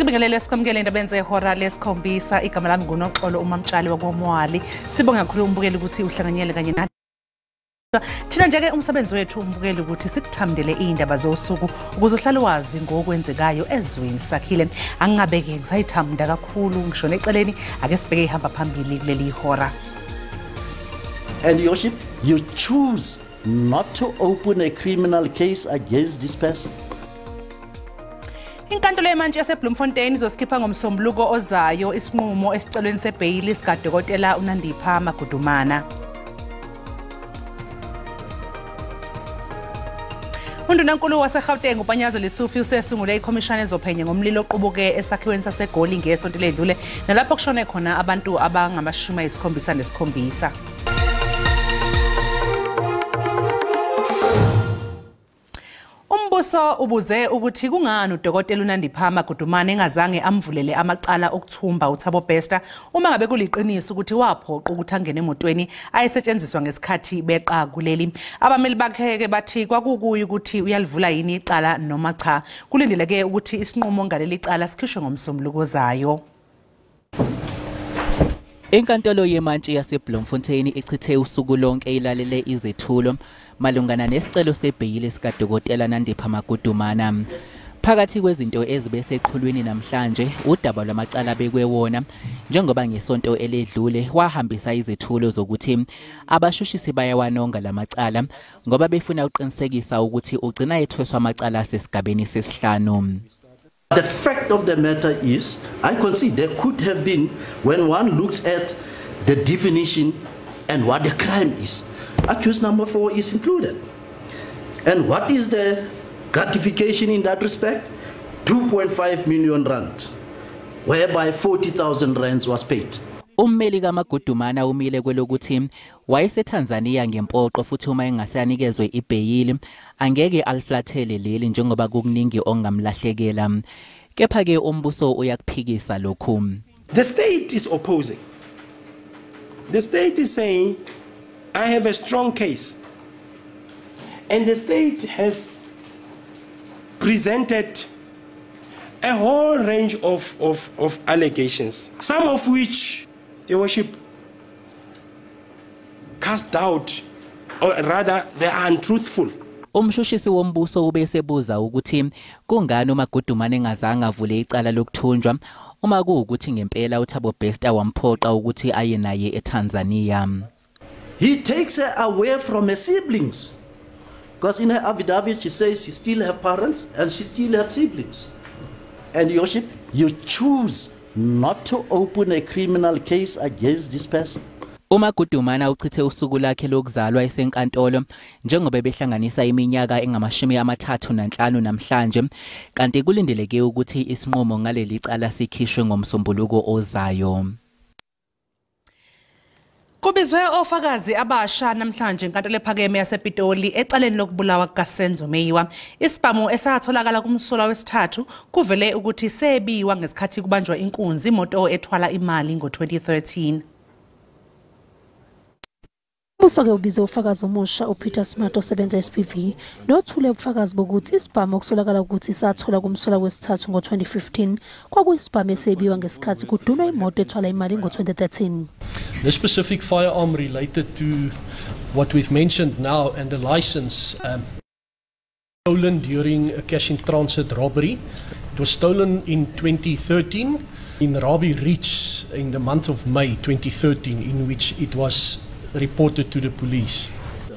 Sikubingelele sikwamukele indaba zehora lesikhombisa. Igama lami nguNoxolo uMamtshali wakoMwali. Sibonga kakhulu umbukeli ukuthi uhlanganyele kanye nathi. Thina nje ke umsebenzi wethu umbukeli ukuthi sikuthamdele indaba zosuku ukuze uhlale wazi ngokwenzekayo ezweni sakhile. Angingabeke ngisayithamda kakhulu ngisho neceleni, ake sibheke ihamba phambili kuleli hora. And Your Worship, you choose not to open a criminal case against this person. Inkantolo yemantshi yaseBloemfontein izosikipha ngomsombuluko ozayo isinqumo esicelweni sebheyili sikadokotela uNandipha Magudumana. Undunankulu waseGauteng uPanyaza Lesufi usesungule ikhomishana ezophenya ngomlilo oqubuke esakhiweni saseGoli ngesonto ledlule nalapho kushone khona abantu abangama-77. Umbuso ubuze ukuthi kungani udokotela uNandipha Magudumana engazange amvulele amacala okuthumba uThabo Bester uma ngabe kuliqiniso ukuthi waphoqa ukuthi angene emotweni ayesetshenziswa ngesikhathi beqa kuleli. Abameli bakhe ke bathi kwakukuyi ukuthi uyalivula yini icala noma cha. Kulindeleke ukuthi isinqumo ngaleli cala sikhishwe ngomsombuluko ozayo. Inkantolo yemantshi yaseBloemfontein ichithe usuku lonke ilalele izethulo malungana nesicelo sebheyili sikadokotela Nandipha Magudumana. Phakathi kwezinto ezibeseqhulwini namhlanje udaba lwamacala bekwe wona, njengoba ngesonto eledlule wahambisa izethulo zokuthi abashushisi bayawanonga lamacala ngoba befuna ukuqinisekisa ukuthi ugcina ethweswa amacala asesigabeni sesihlanu. The fact of the matter is, I concede there could have been, when one looks at the definition and what the crime is, accused number 4 is included. And what is the gratification in that respect? 2.5 million rand, whereby 40,000 rands was paid. Ummeli kaMagudumana umile kwelokuthi wayeseTanzania ngempoqo futhi uma engasanikezwe ibheyili angeke aliflathele leli njengoba kukuningi ongamlahlekela. Kepha ke umbuso uyakuphikisa lokhu. The state is opposing. The state is saying, I have a strong case. And the state has presented a whole range of allegations, some of which, Your Worship, cast doubt, or rather they are untruthful. Umshushisi wombuso ubesebuza ukuthi kungani uMagudumana engazange avule icala lokuthunjwa uma kuwukuthi ngempela uThabo Bester wamphoqa ukuthi aye naye eTanzania. He takes her away from her siblings. Because in her affidavit she says she still have parents and she still have siblings. And Your Worship, you choose not to open a criminal case against this person. uMagudumana uchithe usuku lakhe lokuzalwa esenkantolo njengoba behlanganisa iminyaka engama-35 namhlanje, kanti kulindeleke ukuthi isinqumo ngaleli cala sikhishwe ngomsombuluko ozayo. Kubizwe ofakazi abasha namhlanje enkantolo ephakeme yasePitoli ecaleni lokubulawa kukaSenzo Meyiwa. Isibhamu esatholakala kumsolwa wesithathu kuvele ukuthi sebiwa ngesikhathi kubanjwa inkunzi imoto ethwala imali ngo-2013. Umbuso-ke ubize ufakazi omusha uPeter Smart osebenza SPV nothule ubufakazi bokuthi isibhamu okusolakala ukuthi sathola kumsolwa wesithathu ngo-2015 kwakuyisibhamu esebiwa ngesikhathi kudunwa imoto ethwala imali ngo-2013. The specific firearm related to what we've mentioned now and the license stolen during a cash in transit robbery. It was stolen in 2013 in Rabi Ridge in the month of May 2013, in which it was reported to the police.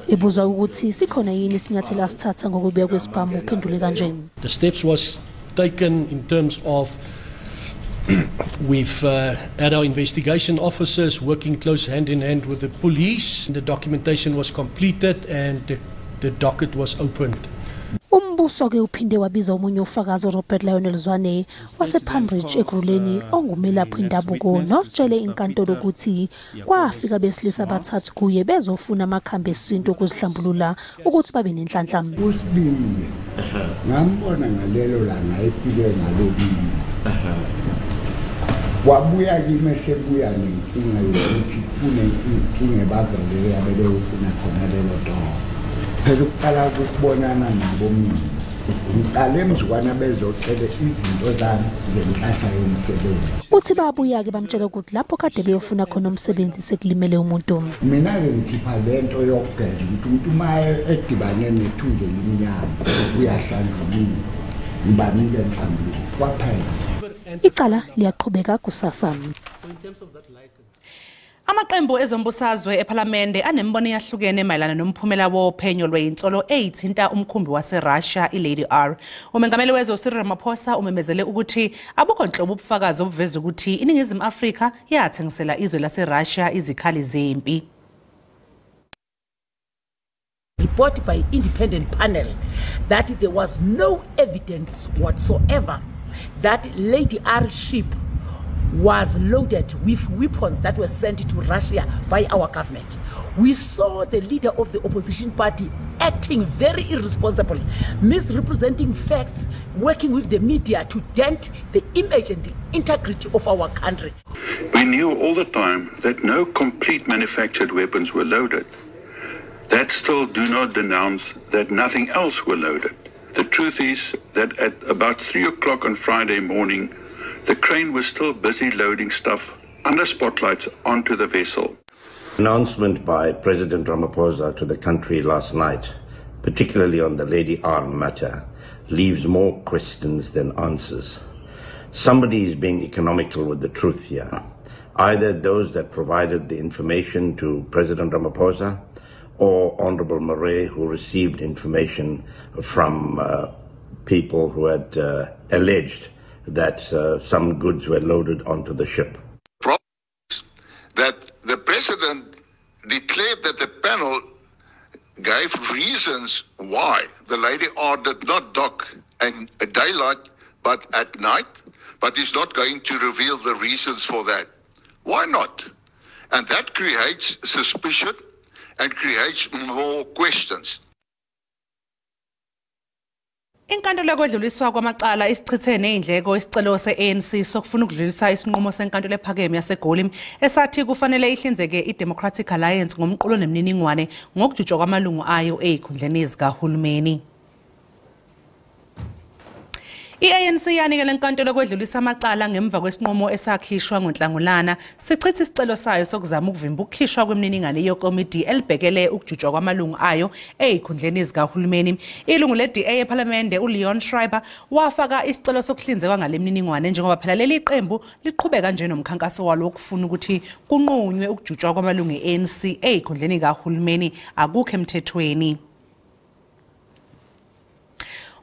Ebuzwa ukuthi sikhona yini isinyathelo asithatha ngokubeka kwesibhamu uphendule kanje. The steps was taken in terms of we've had our investigation officers working close hand in hand with the police. The documentation was completed and the docket was opened. Umbuso ke uphinde wabiza omunye ufakazi uRobert Lionel Zwane wasePalmridge eGruleni ongumelaphi indabuko notshele inkantolo ukuthi kwafika besilisa abathathu kuye bezofuna amakhambi esintu ukuzihlambulula ukuthi babe nenhlanhla. Usibili ngambona ngalelo langa efike ngalobili. Wabuya kimi esebuya nenkinga yokuthi kunenkinga ebavelele abebeyofuna khona lelo dolo. Phela ukuqala ukubonana nabo mina Ngiqale mzukwana bezocela izinto zami zenhlahla yomsebenzi. Uthi babuya-ke bamtshela ukuthi lapho kade beyofuna khona umsebenzi sekulimele umuntu. Mina-ke ngikhipha lento yokugeza ukuthi umuntu uma edibane nethunzi elimnyama uyahlanjululwa, ngibanike inhlambuluko kwaphela. Icala liyaqhubeka kusasa. Amaqembu ezombusazwe ePhalamende anembono eyahlukene mayelana nomphumela wophenyo lweyinsolo eyithinta umkhumbi waseRussia iLady R. Umengameli wezwe Cyril Ramaphosa umemezele ukuthi abukho nhlobo ubufakazi obuveza ukuthi iNingizimu Afrika yathengisela izwe laseRussia izikhali zempi. Report by independent panel that there was no evidence whatsoever that Lady R ship was loaded with weapons that were sent to Russia by our government. We saw the leader of the opposition party acting very irresponsible, misrepresenting facts, working with the media to dent the image and the integrity of our country. We knew all the time that no complete manufactured weapons were loaded. That still do not denounce that nothing else were loaded. The truth is that at about 3 o'clock on Friday morning, the crane was still busy loading stuff under spotlights onto the vessel. Announcement by President Ramaphosa to the country last night, particularly on the Lady R matter, leaves more questions than answers. Somebody is being economical with the truth here. Either those that provided the information to President Ramaphosa or Honorable Murray, who received information from people who had alleged that some goods were loaded onto the ship. That the president declared that the panel gave reasons why the Lady R did not dock in daylight but at night, but is not going to reveal the reasons for that. Why not? And that creates suspicion and creates more questions. Inkantolo yokwedluliswa kwamacala isichithe nezindleko isicelo se-ANC sokufuna ukudlulisa isinqumo senkantolo ephakeme yaseGoli esathi kufanele ihlinzeke iDemocratic Alliance ngomqulu nemininingwane ngokujutshwa kwamalungu ayo ezikhundleni zikahulumeni. I-ANC yanikela inkantolo yokwedlulisa amacala ngemva kwesinqumo esakhishwa ngoNhlangulana sichitha isicelo sayo sokuzama ukuvimba ukukhishwa kwemininingwane yekomidi elibhekele ukujutshwa kwamalungu ayo ezikhundleni zikahulumeni. Ilungu le-DA ePhalamende uLeon Schreiber wafaka isicelo sokuhlinzekwa ngale mininingwane njengoba phela leli qembu liqhubeka nje nomkhankaso walo wokufuna ukuthi kunqunywe ukujutshwa kwamalungu e-ANC ezikhundleni kahulumeni akukho emthethweni.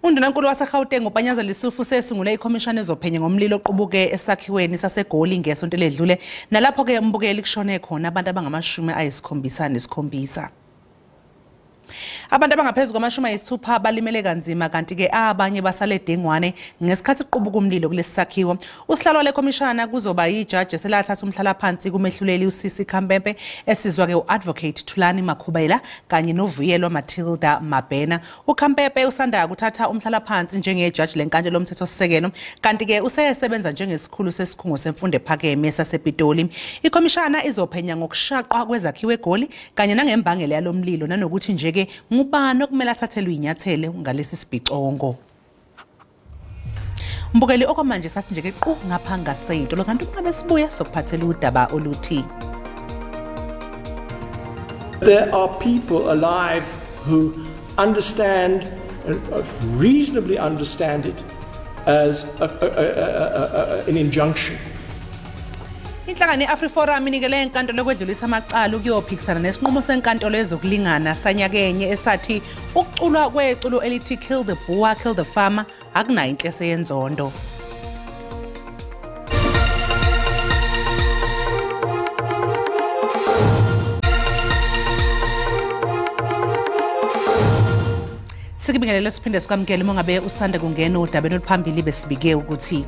Undunankulu waseGauteng uPanyaza Lesufi sesungule ikhomishana ezophenya ngomlilo oqubuke esakhiweni saseGoli ngesonto eledlule nalapho-ke umbukeli kushone khona abantu abangama-77. Abantu abangaphezu kwama-60 balimele kanzima kanti-ke abanye basale dengwane ngesikhathi kuqubuka umlilo kulesi sakhiwo. Usihlalo wale khomishana kuzoba yijaji eselathatha umhlalaphansi kumehluleli uSisi Khampepe esizwa-ke u-Advocate Thulani Makhubela kanye noVuyelwa Matilda Mabena. UKhampepe usanda kuthatha umhlalaphansi njengejaji lenkantolo lomthethosisekelo kanti-ke useyesebenza njengesikhulu sesikhungo semfundo ephakeme sasePitoli. Ikhomishana izophenya ngokushaqwa kwezakhiwo eGoli kanye nangembangela yalo mlilo nanokuthi nje-ke ngubani okumele athathelwe inyathelo ngalesi sibhicongo. Mbukeli okwamanje sathi nje ke qu ngapha ngaseyitolo kanti uma besibuya sokuphathela udaba oluthi There are people alive who understand, reasonably understand it as an injunction. Inhlangano ye-AfriForum inikele inkantolo yokwedlulisa amacala ukuyophikisana nesinqumo senkantolo yezokulingana sanyakenye esathi ukuculwa kweculo elithi Kill the Boer, Kill the Farmer akunayo inhlese yenzondo. Sikubingelele siphinde sikwamukele uma ngabe usanda kungena odabeni oluphambili besibike ukuthi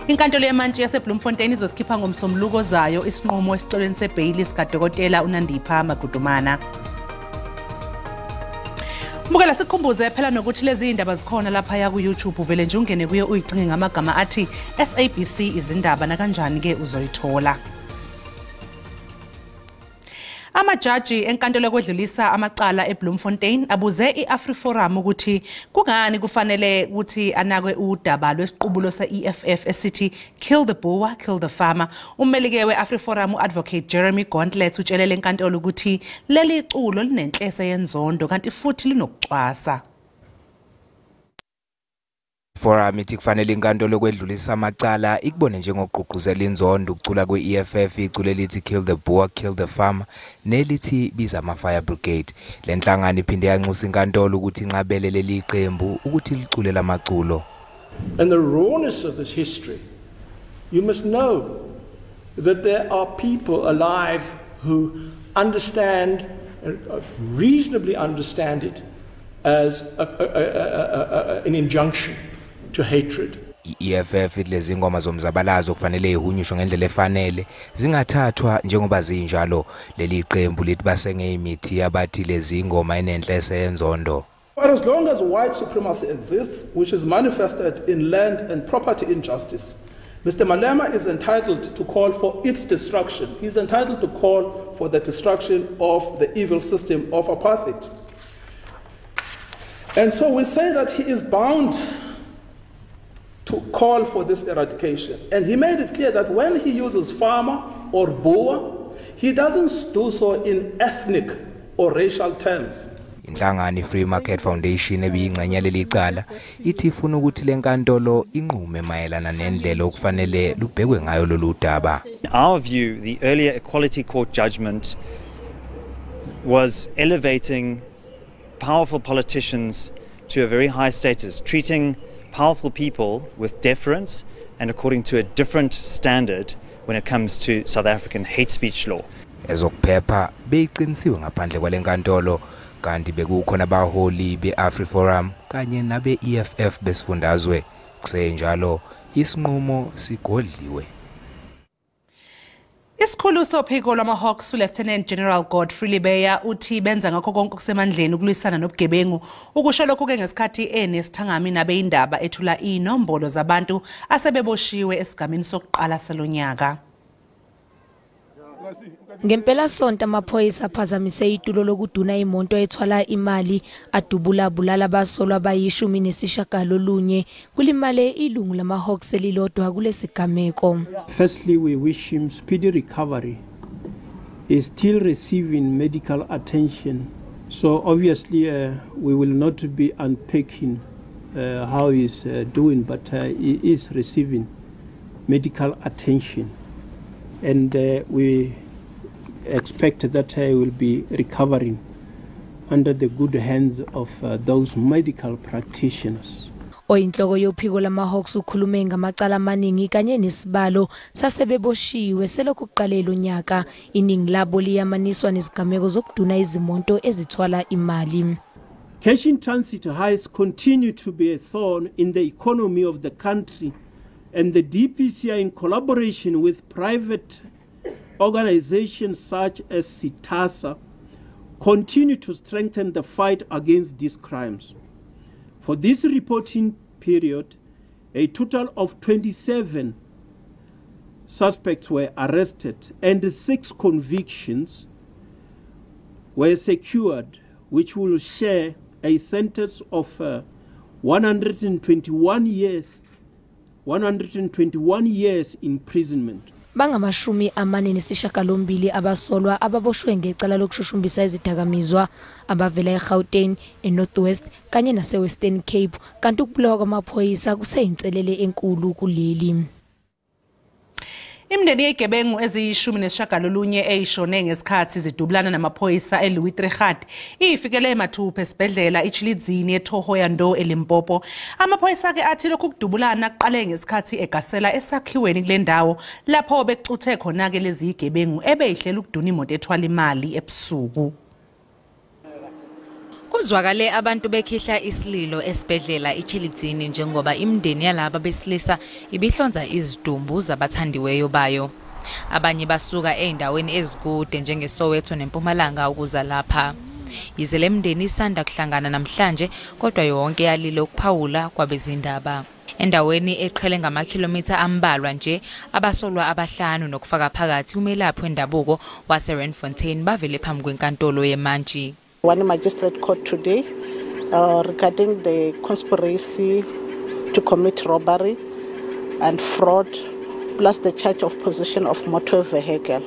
inkantolo yemantshi yaseBloemfontein izosikhipha ngomsombuluko zayo isinqumo esicelweni sebheyili sikadokotela uNandipha Magudumana. Mbukela sikukhumbuze phela nokuthi lezi indaba zikhona lapha ku YouTube, uvele nje ungene kuyo uyicinge ngamagama athi SABC izindaba nakanjani ke uzoyithola. Amajaji enkantolo yokwedlulisa amacala eBloemfontein abuze iAfriForum ukuthi kungani kufanele ukuthi anakwe udaba lwesiqubulo se-EFF esithi "Kill the Boer, kill the farmer". Ummelike we-AfriForum u-Advocate Jeremy Gauntlett utshelele enkantolo ukuthi leli culo linenhlese yenzondo kanti futhi linokucwasa. Forum ithi kufanele inkantolo yokwedlulisa amacala ikubone njengokugqugquzela inzondo ukucula kwe-EFF iculo elithi "Kill the Boer, kill the farmer" nelithi "Biza ama-fire brigade". Le nhlangano iphinde yanxusa inkantolo ukuthi inqabele leli qembu ukuthi licule lamaculo. And the rawness of this history, you must know that there are people alive who understand, reasonably understand it as an injunction to hatred. I-EFF ithi lezi ngoma zomzabalazo kufanele ihunyushwe ngendlela efanele, zingathathwa njengoba zinjalo. Leli qembu lithi basengeyimithi abathi lezi ngoma inenhlese yenzondo. But as long as white supremacy exists, which is manifested in land and property injustice, Mr. Malema is entitled to call for its destruction. He's entitled to call for the destruction of the evil system of apartheid. And so we say that he is bound to call for this eradication. And he made it clear that when he uses farmer or Boer, he doesn't do so in ethnic or racial terms. Inhlangano iFree Market Foundation ebiyingxenye leli cala ithi ifuna ukuthi lenkantolo inqume mayelana nendlela okufanele lubhekwe ngayo lolu daba. In our view, the earlier Equality Court judgment was elevating powerful politicians to a very high status, treating powerful people with deference and according to a different standard when it comes to South African hate speech law. Ezokuphepha beyiqinisiwe ngaphandle kwalenkantolo, kanti bekukhona abaholi be-AfriForum kanye nabe-EFF besifundazwe. Kusenjalo, isinqumo sigodliwe. Isikhulu sophiko lwama-Hawks uLieutenant General Godfrey Lebeya uthi benza ngakho konke okusemandleni ukulwisana nobugebengu. Ukusho lokhu-ke ngesikhathi enesithangami nabezindaba ethula inombolo zabantu asebeboshiwe esigameni sokuqala salonyaka. Ngempelasonto amaphoyisa aphazamise itulo lokuduna imoto ethwala imali, adubula bulala abasolwa abayi-19, kulimale ilungu lama-Hawks elilodwa kulesigameko. Firstly, we wish him speedy recovery. He's still receiving medical attention. So obviously we will not be unpacking how he's doing, but he is receiving medical attention. And we expect that he will be recovering under the good hands of those medical practitioners. Oyinhloko yophiko lama-Hawks ukhulume ngamacala amaningi kanye nesibalo sasebeboshiwe selokhu kuqale lo nyaka. Iningi labo liyamaniswa nezigameko zokuduna izimoto ezithwala imali. Cash in transit heists continue to be a thorn in the economy of the country, and the DPCI, in collaboration with private organizations such as CITASA, continue to strengthen the fight against these crimes. For this reporting period, a total of 27 suspects were arrested and 6 convictions were secured, which will share a sentence of 121 years 121 years imprisonment. Bangama-48 abasolwa ababoshwe ngecala lokushushumbisa izidakamizwa abavela eGauteng, eNorth West kanye naseWestern Cape, kanti ukubulawa kwamaphoyisa kuseyinselele enkulu kuleli. Imindeni yezigebengu eziyi-19 eyishone ngesikhathi zidubulana namaphoyisa eLouis Trichardt ifikele emathupha esibhedlela iTshilidzini eThohoyandou eLimpopo. Amaphoyisa-ke athi lokhu kudubulana kuqale ngesikhathi egasela esakhiweni kule ndawo lapho becuthe khona-ke lezi zigebengu ebeyihlela ukuduna imoto ethwala imali ebusuku. Kuzwakale abantu bekhihla isililo esibhedlela iTshilidzini njengoba imindeni yalaba besilisa ibihlonza izidumbu zabathandiweyo bayo. Abanye basuka ey'ndaweni ezikude njengeSoweto neMpumalanga ukuza lapha. Yize le mindeni isanda kuhlangana namhlanje, kodwa yonke yalile ukuphawula kwabezindaba. Endaweni eqhele ngamakhilomitha ambalwa nje, abasolwa abahlanu nokufaka phakathi umelaphi wendabuko waseRandfontein bavele phambi kwenkantolo yemantshi. One magistrate court today regarding the conspiracy to commit robbery and fraud, plus the charge of possession of motor vehicle.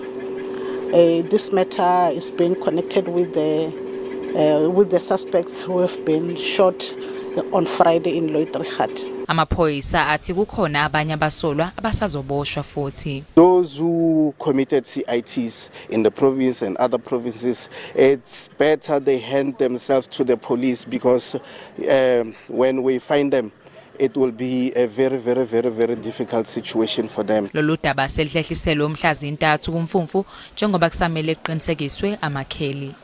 This matter is being connected with the suspects who have been shot on Friday in Looidrichat. Amaphoyisa athi kukhona abanye abasolwa abasazoboshwa futhi. Those who committed CITs in the province and other provinces, it's better they hand themselves to the police, because when we find them, it will be a very, very, very, very difficult situation for them. Lolu daba selihlehliselwe umhla zintathu kuMfumfu njengoba kusamele kuqinisekiswe amakheli.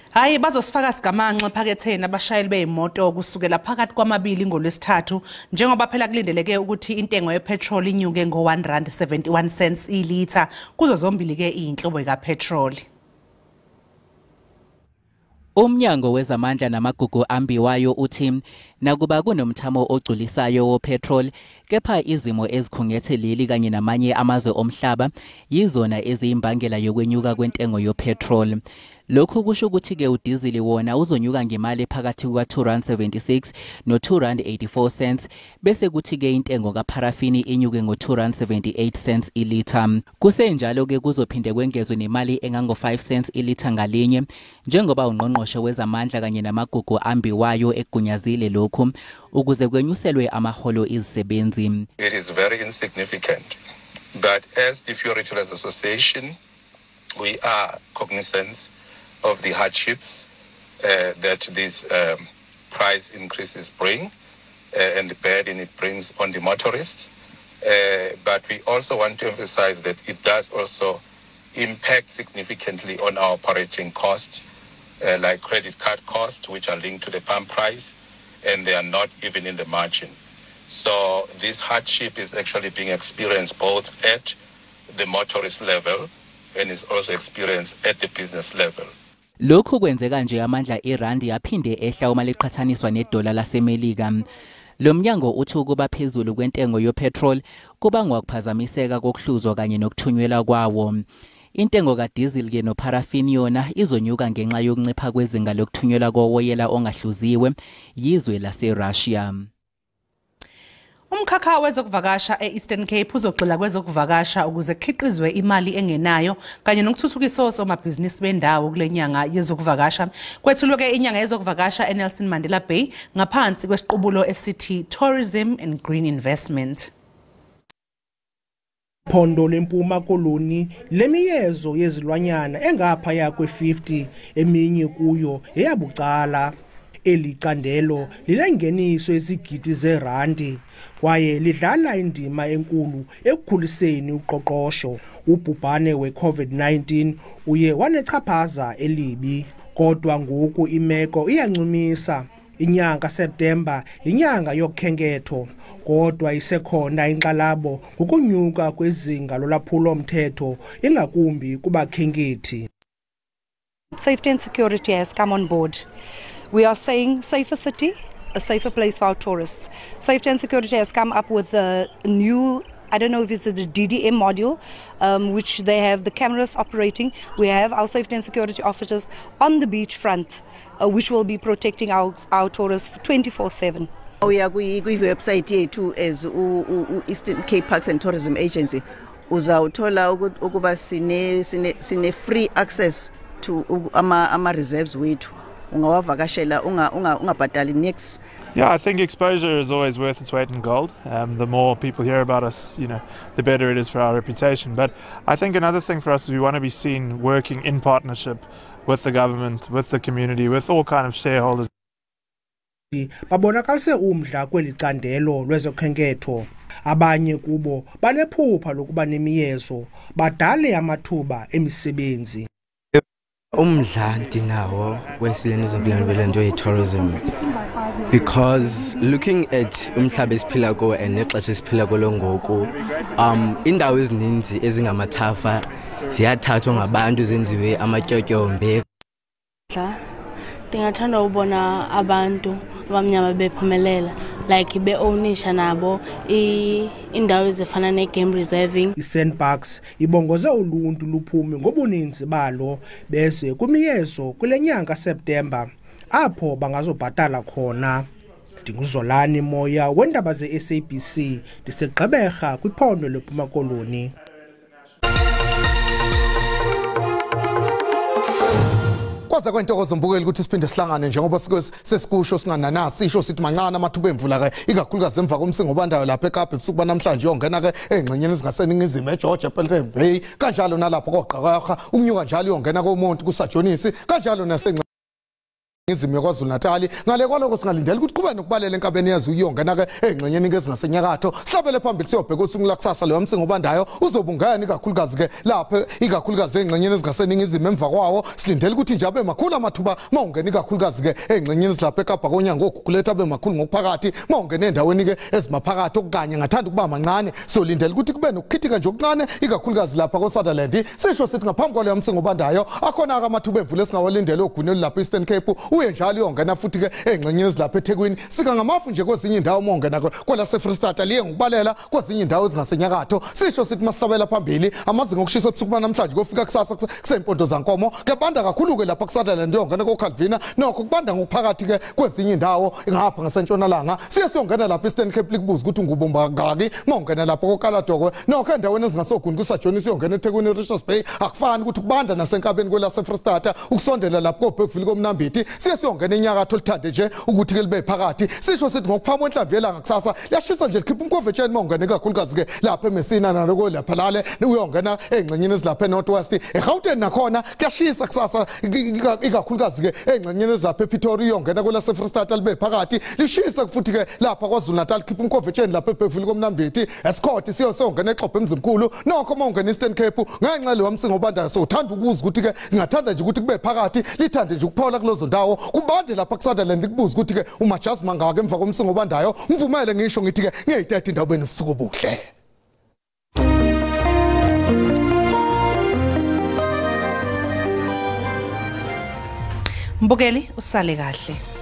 Hayi, bazosifaka sigamanxe phaketheni abashayeli beimoto kusukela phakathi kwamabili ngolwesithathu, njengoba phela kulindeleke ukuthi intengo yepetrol inyuke ngo-1 rand 71 cents ilitha kuzo zombili ke inhlobo kapetrol. Umnyango wezamandla namagugu ambiwayo uthi nakuba kunomthamo ogculisayo wopetrol, kepha izimo ezikhungethe leli kanye namanye amazwe omhlaba yizona eziyimbangela yokwenyuka kwentengo yopetrol. Lokhu kusho ukuthi ke udizili wona uzonyuka ngemali phakathi kuka-2 rand 76 no-2 rand 84 cents, bese kuthi ke intengo kapharafini inyuke ngo-2 rand 78 cents ilitha. Kusenjalo ke kuzophinde kwengezwe nemali engango-5 cents ilitha ngalinye, njengoba ungqongqoshe wezamandla kanye namagugu ambiwayo egunyazile lokhu ukuze kwenyuselwe amaholo izisebenzi. It is very insignificant, but as the Fuel Retailers Association, we are cognizant of the hardships that these price increases bring and the burden it brings on the motorists. But we also want to emphasize that it does also impact significantly on our operating costs, like credit card costs, which are linked to the pump price, and they are not even in the margin. So this hardship is actually being experienced both at the motorist level and is also experienced at the business level. Lokhu kwenzeka nje amandla eRandi yaphinde ehla uma liqhathaniswa nedola laseMelika. Lo mnyango uthi ukuba phezulu kwentengo yopetrol kubangwa ukuphazamiseka kokuhluzwa kanye nokuthunyelwa kwawo. Intengo kadizili ke nopharafini yona izonyuka ngenxa yokuncipha kwezinga lokuthunyelwa kowoyela ongahluziwe yizwe laseRussia. Umkhakha wezokuvakasha e-Eastern Cape uzogxila kwezokuvakasha ukuze kukhiqizwe imali engenayo kanye nokuthuthukiswa osomabhizinisi bendawo kule nyanga yezokuvakasha. Kwethulwe ke inyanga yezokuvakasha eNelson Mandela Bay ngaphansi kwesiqubulo esithi Tourism and Green Investment. Phondo lempuma Koloni lemiyezo yezilwanyana engaphaya kwe-50, eminye kuyo eyabucala. Eli candelo lilengeniso ezigidi zerandi kwaye lidlala indima enkulu ekukhuliseni uqoqosho. Ubhubhane we-COVID-19 uye wanechaphaza elibi, kodwa ngoku imeko iyancumisa. Inyanga Septemba inyanga yokhenketho, kodwa isekhona inxalabo ngokunyuka kwezinga lolwaphulo-mthetho ingakumbi kubakhenkethi. Safety and security has come on board. We are saying safer city, a safer place for our tourists. Safety and security has come up with a new, I don't know if it's the DDM module, which they have the cameras operating. We have our safety and security officers on the beachfront, which will be protecting our tourists 24/7. Uya kwi-website yethu as u-Eastern Cape Parks and Tourism Agency, uzawuthola ukuba sine free access to ama reserves wethu. Ungawavakashela ungabhadali niks. Yeah, I think exposure is always worth its weight in gold. The more people hear about us, you know, the better it is for our reputation. But I think another thing for us is we want to be seen working in partnership with the government, with the community, with all kind of shareholders. Babonakalise umdla kweli candelo lwezokhenketho. Abanye kubo banephupha lokuba nemiyezo, badale amathuba emisebenzi. Umdla ndinawo kwesilento lento ye-tourism, because looking at umhlaba esiphila kuwo and nexesha esiphila kulo ngoku, indawo ezininzi ezingamathafa ziyathathwa ngabantu zenziwe amatyotyombe. Ndingathanda ubona abantu abamnyama bephumelela, like be-ownisha nabo indawo ezifana ne-game reserving. I-SANParks ibongoze uluntu luphume ngobuninzi balo beze kwimiyezo kule nyanga September apho bangazobhatala khona. NdinguZolani Moya wendaba ze-SABC ndiseGqeberha kwiphondo leMpuma Koloni. Kwaza kwentokozo mbukeli ukuthi siphinde sihlangane njengoba sesikusho singananasi isho sithi mancane amathuba emvula ke ikakhulukazi emva komsingo obandayo lapha eKapa ebusuku banamhlanje yongena ke engxenyeni ezingaseningizimu eGeorgia Pelican Bay kanjalo nalapho koGqeberha ukunyuka njalo yongena koMonti kuSajonisi kanjalo nase Izimo yaKwaZulu Natal ngale kwaloko singalindela ukuthi kube nokubalela enkabeni yezwe iyongena ke engxenyeni ezingasenyakatho sihlabele phambili siyobheka usuku lakusasa leyo msingo obandayo uzobungena ikakhulukazi ke lapha ikakhulukazi engxenyeni ezingaseningizimu emva kwawo silindele ukuthi nje abe makhulu amathuba mawungena ikakhulukazi ke engxenyeni ezilapha eKapa konyanga oGugulethu abe makhulu ngokuphakathi mawungena endaweni ke ezimaphakathi okanye ngathanda ukuba mancane solindele ukuthi kube nokukhithika nje okuncane ikakhulukazi lapha koSutherland sisho sithi ngaphambi kwaleyo msingo obandayo akhona amathuba emvula esingawalindele ogwini olapha Eastern Cape uye njalo iyongena futhi ke engxenyeni ezilapha eThekwini sika ngamafu nje kwezinye indawo mongena kwelase Free State liye ngokubalela kwezinye indawo ezingasenyakatho sisho sithi masihlabela phambili amazinga okushisa ebusuku banamhlanje kofika kusasa kusempondo zankomo kebanda kakhulu ke lapha kuSutherland iyongena koCalvina nokho kubanda ngokuphakathi ke kwezinye indawo ngapha ngasentshonalanga siye siyongena lapha Eastern Cape likubuza ukuthi ungubomba ngaki mongena lapha koKaladokwe nokho endaweni ezingasoguni kuSajonisi iyongena eThekwini Richards Bay akufani ukuthi kubanda nasenkabeni kwelase Free State ukusondela lapha koBergville koMnambithi siye siyongena enyakatho lithande nje ukuthi ke libe phakathi sisho sithi ngokuphama kwenhlamvu yelanga kusasa liyashisa nje likhipha umkhovetsheni mawungena ikakhulukazi ke lapha eMessina naloko lapha lale uyongena engxenyeni ezilapha eNorth West eGauteng nakhona kuyashisa kusasa ikakhulukazi ke engxenyeni ezilapha ePretoria uyongena kwelase Free State libe phakathi lishisa futhi ke lapha KwaZulu Natal likhipha umkhovetsheni lapha eBergville koMnambithi eScott siyo siyongena eXhophe emzimkhulu nokho mawungena Eastern Cape ngenxa leyo msingo obandayo so uthanda ukuza ukuthi ke ngingathanda nje ukuthi kube phakathi lithande nje ukuphola kulozo ndawo kubande lapha kuSutherland likubuza ukuthi ke umajazi mangaka emva komsingo obandayo mvumele ngisho ngithi ke ngiyayithatha indawo benobusuku obuhle. Mbukeli usale kahle.